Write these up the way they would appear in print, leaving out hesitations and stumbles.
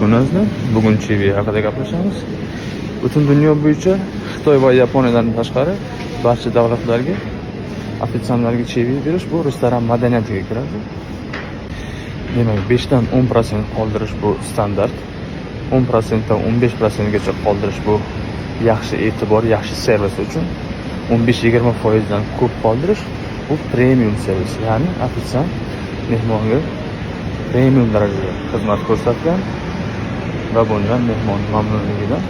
Alaykum, azizlar. Bugun чаевые haqida gaplashamiz. Butun dunyo bo'yicha Xitoy va Yaponiyadan tashqari barcha davlatlarga ofitsiantlarga чаевые berish bu restoran madaniyatiga kiradi. Demak, 5 dan 10% qoldirish bu standart. 10% dan 15% gacha qoldirish bu yaxshi e'tibor, yaxshi servis uchun. 15-20% dan ko'p qoldirish bu premium servis, ya'ni ofitsiant mehmonga premium darajada xizmat ko'rsatgan va bundan mehmon mamnunligidan.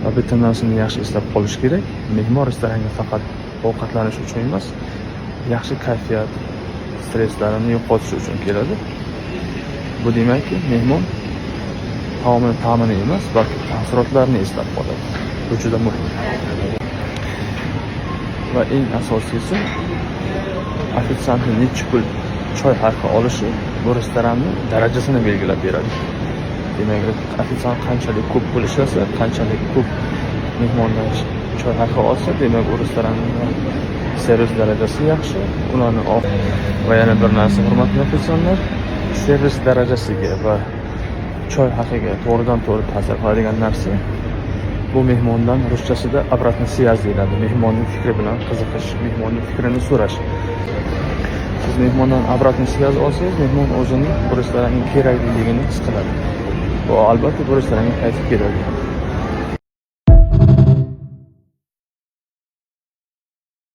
Va bitta narsani yaxshi eslab qolish kerak: mehmon restoranga faqat ovqatlanish uchun emas, yaxshi kayfiyat, stresslarini yo'qotish uchun keladi. Bu demakki, mehmon taomini ta'mini emas, balki taassurotlarni eslab qoladi. Bu juda muhim. Va eng asosiysi, ofitsiantni necha pul choy haqi olishi bu restoranni darajasini belgilab beradi. Demak, ofitsiant qanchalik ko'p pul ishlasa, qanchalik ko'p mehmondan choy haqi olsa, demak, u restoranning servis darajasi yaxshi. Ularni Va yana bir narsa, hurmatli ofitsiantlar, servis darajasiga va choy haqiga to'g'ridan to'g'ri ta'sir qiladigan narsa bu mehmondan, ruschasida обратная связь deyiladi, mehmonning fikri bilan qiziqish, mehmonning fikrini so'rash. Siz mehmondan обратная связь olsangiz, mehmon o'zini bu restoranga kerakliligini his qiladi va albatta bu restoranga qaytib keladi.